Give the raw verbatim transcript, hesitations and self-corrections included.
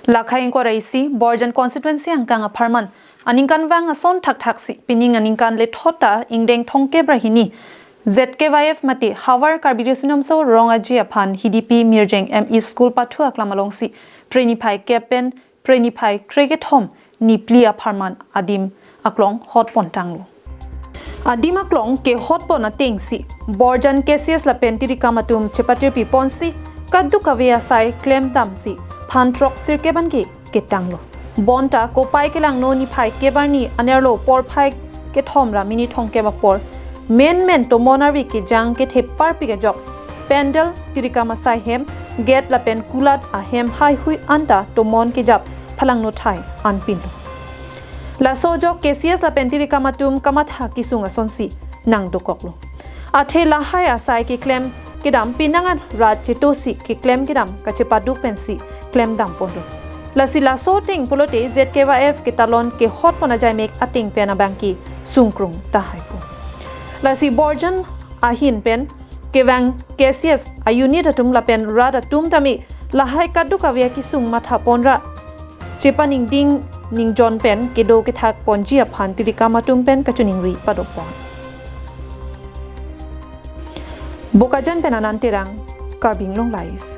Lakhai ingkoi ra isi Borjan constituency angkang apharman aningkanvang ason thakthaksi pining aningkan lethot ta ingdeng thomkep ra hini Z K Y F mate Havar Karbi Riso Nimso Rong Aje aphan Hidipi Mirjeng M E School pathu aklam alongsi preniphai kep pen preniphai krekethom niphli apharman adim aklong hotpon tanglo. Adim aklong kehotpon atengsi Borjan K C S lapen tirikam atum chepatirpi ponsi kadokave asai klemdamsi phan throksirkep anke ketanglo. Bonta kopai kelangno niphai kep arni anerlo porphai kethom ra minit thomkep apor menmen tomon arvi kejang kethe parpik ajok pandal, tirikam asai hem, gate lapen kulat ahem haihui anta tomon kejap phalangno thai anpinlo. Laso ajok K C S lapen tirikam atum kamatha kesung asonsi nangdokoklo. Athe lahai asai keklem kedam pinangan rat chetosi keklem kedam kachepaduk pensi klemdamponlo. Lasi laso ateng pulote Z K Y F ketalon kehotpon ajaimek ateng pen abangke sungkrung tahaipo. Lasi Borjan ahin pen kevang K C S a-unit atum lapen rat atum tame lahai kadokave akesung mathapon ra chepaningding ningjon pen kedo kethak ponji aphan tirikam atum pen kachiningri padopon. Bokajan pen Anand Terang, Karbi Anglong Live.